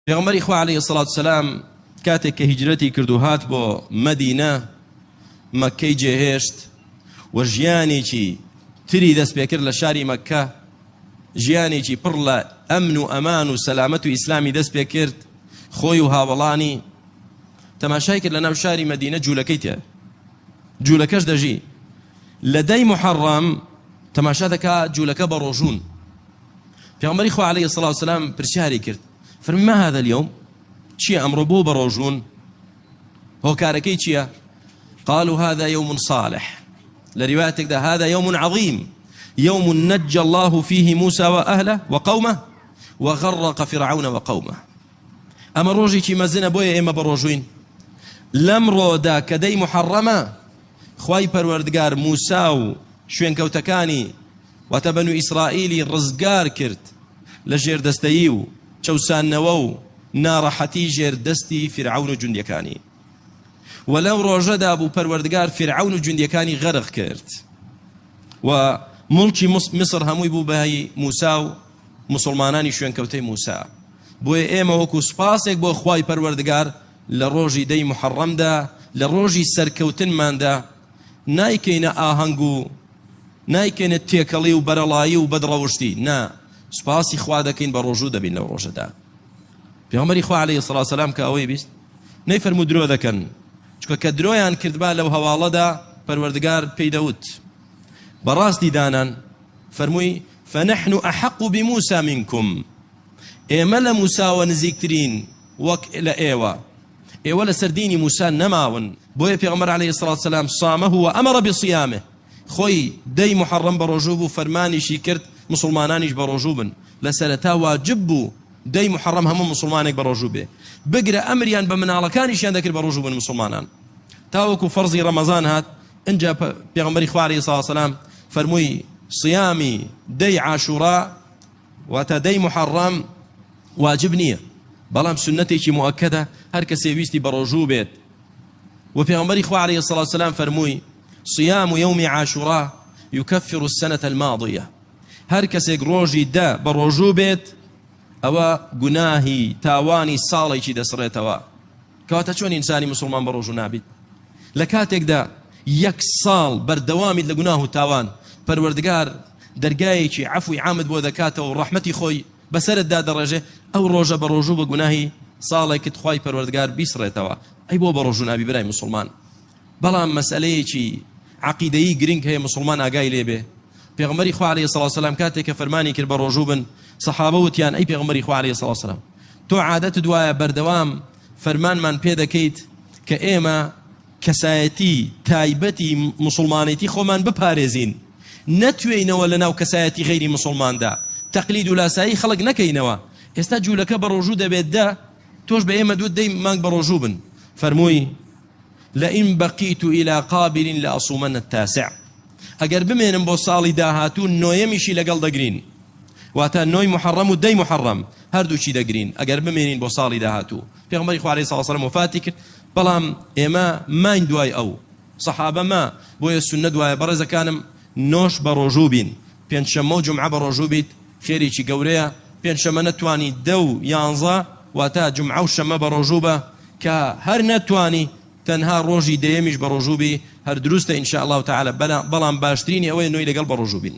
پێغەمبەری خوا عەلەیهی سڵات سەلام کاتێک کە هیجرەتی کرد و هات بۆ مەدینە، مەککەی جێهێشت و ژیانێکی تری دەست پێکرد لە شاری مەککە، ژیانێکی پڕ لە ئەمن و ئەمان و سەلامەت و ئیسلامی دەست پێکرد، خۆی و هاوەڵانی تەماشای کرد لەناو شاری مەدینە جوولەکەی تێ جوولەکەش دەژی لە دەی محەڕەم تەماشا دەکا جوولەکە بە ڕۆژوون. پێغەمبەری خوا عەلەیهی سڵاو سلام پرسیاری کرد فەرمی ما هذا اليوم چییە ئەمڕۆ بۆ بەڕۆژوون هۆکارەکەی چییە؟ قالوا هذا يوم صالح لە روايتێکدا هذا يوم عظيم يوم نجى الله فيه موسى وأهله وقومه وغرق فرعون وقومه ئەمە ڕۆژێکی مەزنە بۆیە ئێمە بەڕۆژوین لەم ڕۆدا کە دەی محەڕەمە خوای پەروەردگار موسا و شوێنکەوتەکانی واتە بەنو ئیسرائیلی ڕزگار کرد لە ژێردەستەیی و چەوساندنەوە و ناڕەحەتی ژێر دەستی فیرعەون و جوندیەکانی. وە لەو ڕۆژەدا بوو پەروەردگار فیرعەون و جوندیەکانی غەرق کرد و موڵکی میسر هەمووی بوو بە هی موسا و موسڵمانانی شوێنکەوتەی موسا. بۆیە ئێمە وەکو سوپاسێک بۆ خوای پەروەردگار لە ڕۆژی دەی موحەڕەمدا لە ڕۆژی سەرکەوتنماندا نایکەینە ئاهەنگ و نایکەینە تێکەڵی و بەرەڵایی و بەدڕەوشتی، نا، سوپاسی خوا دەکەین بە ڕۆژوو دەبین لەو ڕۆژەدا. پێغەمبەری خوا عەلەیهی سڵاو سەلام کە ئەوەی بیست نەیفەرموو درۆ دەکەن، چونکە کە درۆیان کردبا لەو هەواڵەدا پەروەردگار پێی دەوت بەڕاستی دانان، فەرمووی فنحن احق بموسى منکم، ئێمە لە موساوە نزیکترین وەک لە ئێوە. ئێوە لەسەر دینی موسا نەماون، بۆیە پێغەمبەر علیە الصلوة والسلام صامه وامر بصیامه، خۆی دەی موحەڕەم بەڕۆژوو بوو فەرمانیشی کرد موسڵمانانیش بەڕۆژوو بن، لە سەرەتا واجب بوو دەی موحەڕەم هەموو موسڵمانێک بەڕۆژوو بێ، بگرە ئەمریان بە مناڵەکانیشیان دەکرد بەڕۆژوو بن موسڵمانان تاوەکو فەرزی ڕەمەزان هات، ئینجا پێغەمبەری خوا علیە الصلوة والسلام فەرمووی صیامی دەی عاشورا واتە دەی موحەڕەم واجب نییە بەڵام سوننەتێکی موئەکەدە هەر کەسێ ویستی بەڕۆژوو بێت و پێغەمبەری خوا عەلەیهی الصلاة والسلام فەرمووی صيام يوم عاشوراء يكفر السنة الماضية هەر کەسێک ڕۆژی دە بەڕۆژوو بێت ئەوە گوناهی تاوانی ساڵێکی دەسڕێتەوە کەواتە چۆن ئینسانی مسلمان بە ڕۆژوو نابیت لە کاتێکدا یەک ساڵ بەردەوامیت لە گوناه و تاوان پەروەردگار دەرگایەکی عەفوی عامت بۆ دەکاتەوە و ڕەحمەتی خۆی بەسەرتدا دەڕێژێ، ئەو ڕۆژە بەڕۆژوو بە گوناهی ساڵێکت خوای پەروەردگار بیسڕێتەوە، ئەی بۆ بەڕۆژوو نابی برای موسڵمان؟ بەڵام مەسەلەیەکی عەقیدەیی گرنگ هەیە موسڵمان ئاگای لێ بێ، پێغەمبەری خوا عەلەیهی سڵاو سەلام کاتێک کە فەرمانی کرد بەڕۆژوو بن، سەحابە وتیان ئەی پێغەمبەری خوا عەلەیهی سڵاو سەلام تۆ عادەتت وایە بەردەوام فەرمانمان پێ دەکەیت کە ئێمە کەسایەتی تایبەتی موسڵمانێتی خۆمان بپارێزین، نەتوێینەوە لەناو کەسایەتی غەیری موسڵماندا، تەقلید و لاسایی خەڵک نەکەینەوە، ئێستا جوولەکە بەڕۆژوو دەبێت دە تۆش بە ئێمە دوت دەی مانگ بەڕۆژوو بن، فەرمووی، لئن بقیت الی قابل لأصومن التاسع، ئەگەر بمێنم بۆ ساڵی داهاتوو نۆیەمیشی لەگەڵ دەگرین، واتە نۆی موحەڕەم و دەی موحەڕەم هەردووکی دەگرین ئەگەر بمێنین بۆ ساڵی داهاتوو. پێغەمبەری خوا علیە الصلوة والسلام وەفاتی کرد بەڵام ئێمە ماین دوای ئەو سەحابە ما بۆیە سوننەت وایە بەڕێزەکانم نۆش بەڕۆژوو بین پێنجشەممە و جومعە بەڕۆژوو بیت خێرێکی گەورەیە پێنجشەممە نەتوانی دە و یانزە واتە جومعە و شەممە بەڕۆژوو بە کە هەر نەتوانی تەنها ڕۆژی دەیەمیش بەڕۆژوو بی هەر دروستە ان شاء اللە تعالی بەڵام باشترینی ئەوەیە نۆی لەگەڵ بەڕۆژوو بین.